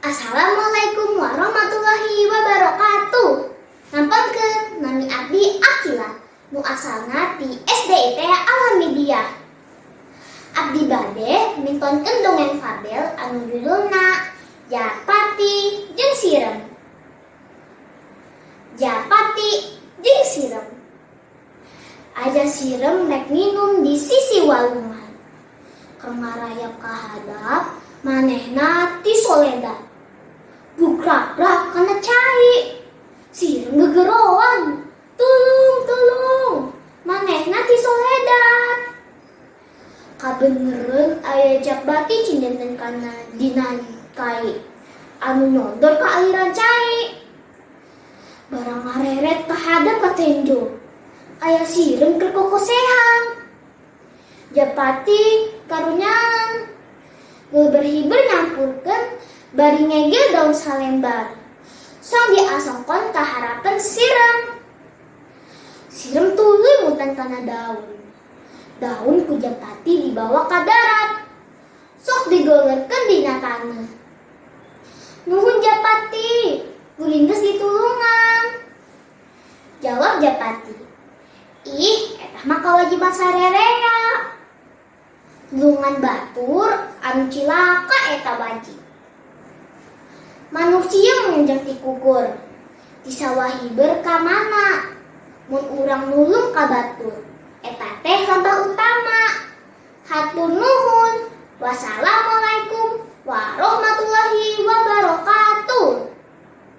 Assalamualaikum warahmatullahi wabarakatuh. Nepangkeun, nami abdi Akila, nu asalna ti SDIT Alhamidiyah. Abdi bade mintonkeun dongeng fabel anu judulna Japati jeung Sireum. Japati jeung Sireum. Aya sireum rek minum di sisi walungan. Keur ngarayap ka hadap, manehna tisoledat. Bukrak-brak kana cai. Sireum gegeroan. "Tulung, tulung." Manehna tisoledat. Kabenereun aya japati cindenten kana dina kai anu nyodor ka aliran cai. Barang ngareret ka hadap katenjo. Aya sireum keur kokosehan. Japati karunyaan. Geuber-hiber nyampurkeun bari ngegel daun salembar. Sok diasongkon ka harapeun sireum. Sireum tuluy mutan kana daun. Daun ku japati dibawa ka darat. Sok digolerkeun dina taneuh. "Nuhun, Japati, kuring geus ditulungan." Jawab Japati, "Ih, eta mah kawajiban sarerea. Nulungan batur anu cilaka eta wajib." Manuk cieung jeung tikukur. Ti sawah hiber ka mana? Mun urang nulung ka batur, eta teh lambah utama. Hatur nuhun. Wassalamualaikum warahmatullahi wabarakatuh.